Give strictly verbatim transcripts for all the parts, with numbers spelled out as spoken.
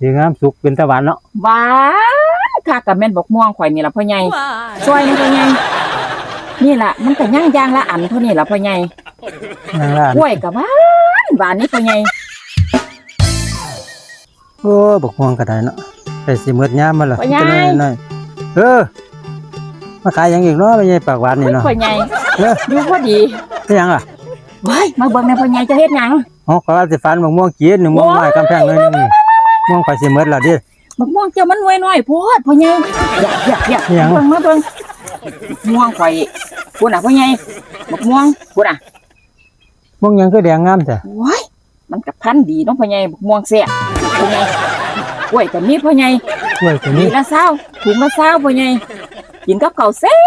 ดีงามสุกเป็นตะหวานเนาะ หวานคัก ก็แม่นบักม่วงข่อยนี่ล่ะพ่อใหญ่ ซอยนี่พ่อใหญ่ นี่ล่ะ มันก็ยังอย่างละอันเท่านี้ล่ะพ่อใหญ่ อย่างละอัน กล้วยก็หวานหวานนี่พ่อใหญ่ โอ้ บักม่วงก็ได้เนาะ ใกล้สิหมดยามมันละ พ่อใหญ่ จักหน่อยหน่อย เออ มาขายหยังอีกเนาะ พ่อใหญ่ปากหวานนี่เนาะ พ่อใหญ่ เออ อยู่พอดี เป็นหยังล่ะ ว้าย มาเบิ่งแหน่พ่อใหญ่ จะเฮ็ดหยัง เอ้า ข้อยว่าสิฝานบักม่วงกิน นี่ม่วงน้อยกำแพงหน่อยหนึ่งนี่ ม่วงข่อยสิหมดแล้วเด้ บักม่วงเจ้ามันหน่วยน้อยโพดพ่อใหญ่ เดี๋ยว เดี๋ยว เดี๋ยว อิหยัง เบิ่งมาเบิ่ง ม่วงข่อย พุ้นน่ะพ่อใหญ่ บักม่วง พุ้นน่ะ ม่วงหยังคือแดงงามแท้ โอ้ย มันก็พันธุ์ดีเนาะพ่อใหญ่ บักม่วงแซ่บ พ่อใหญ่ กล้วยก็มีพ่อใหญ่ กล้วยก็มี หวีละซาว ถุงละซาวพ่อใหญ่ กินกับข้าวแซ่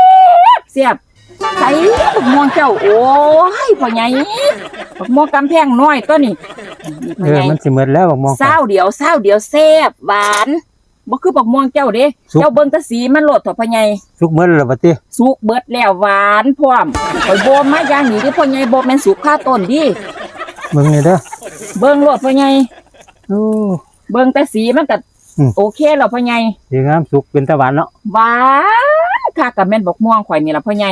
บแซ่บ ใส่บักม่วงเจ้า โอ้ย พ่อใหญ่ บักม่วงกำแพงน้อยตัวนี้ นี่พ่อใหญ่ เออ มันสิหมดแล้วบักม่วง ซาวเดียว ซาวเดียวแซ่บหวาน บ่คือบักม่วงเจ้าเด้ สุก เจ้าเบิ่งแต่สีมันโลดเถาะพ่อใหญ่ สุกหมดแล้วบัดนี้ สุกเบิดแล้วหวานพร้อม ข่อยบ่มมาอย่างนี้เด้พ่อใหญ่ บ่แม่นสุกคาต้นเด้ เบิ่งนี่เด้อ เบิ่งโลดพ่อใหญ่ โอ้ เบิ่งแต่สีมันก็ อืม โอเคแล้วพ่อใหญ่ ดีงามสุกเป็นตะหวานเนาะ หวานคัก ก็แม่นบักม่วงข่อยนี่ล่ะพ่อใหญ่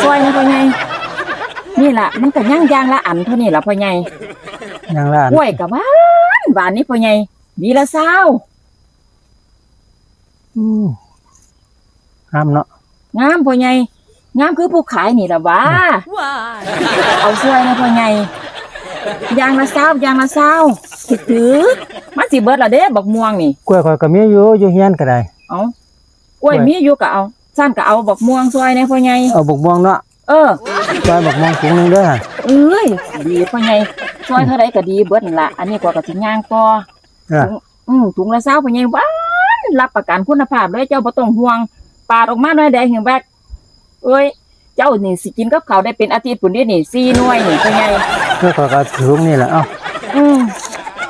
ซอยนี่พ่อใหญ่ นี่ล่ะ มันก็ยังอย่างละอันเท่านี้ล่ะพ่อใหญ่ อย่างละอัน กล้วยก็หวานหวานนี่พ่อใหญ่ หวีละซาว อืม งามเนาะ งามพ่อใหญ่ งามคือผู้ขายนี่ล่ะหวา ว้าย เอาซอยนะพ่อใหญ่ อย่างละซาว อย่างละซาว ถืกๆ มันสิเบิดแล้วเด้ บักม่วงนี่ กล้วยข่อยก็มีอยู่ อยู่เฮือนก็ได้ เอ้า กล้วย กล้วย มีอยู่ก็เอา ซั่นก็เอาบักม่วงซอยแหน่พ่อใหญ่ เอาบักม่วงเนาะ เออ ซอยบักม่วงถุงหนึ่งเด้อ เอ้ย ดีพ่อใหญ่ ซอยเท่าใดก็ดีเบิดนั่นล่ะ อันนี้ข้อยก็สิย่างต่อ เออ ถุง อืม ถุงละซาวพ่อใหญ่ หวาน รับประกันคุณภาพเลย เจ้าบ่ต้องห่วง ปาดออกมาหน่อยใดเห็นแวก เอ้ย เจ้านี่สิกินกับข้าวได้เป็นอาทิตย์พุ้นเด้นี่ สี่หน่วยนี่พ่อใหญ่ เออ ข้อยก็เอาถุงนี่แหละ เอ้า อืม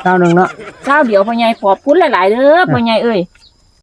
ซาวหนึ่งเนาะ ซาวเดียวพ่อใหญ่ ขอบคุณหลายๆเด้อ เออ พ่อใหญ่เอ้ย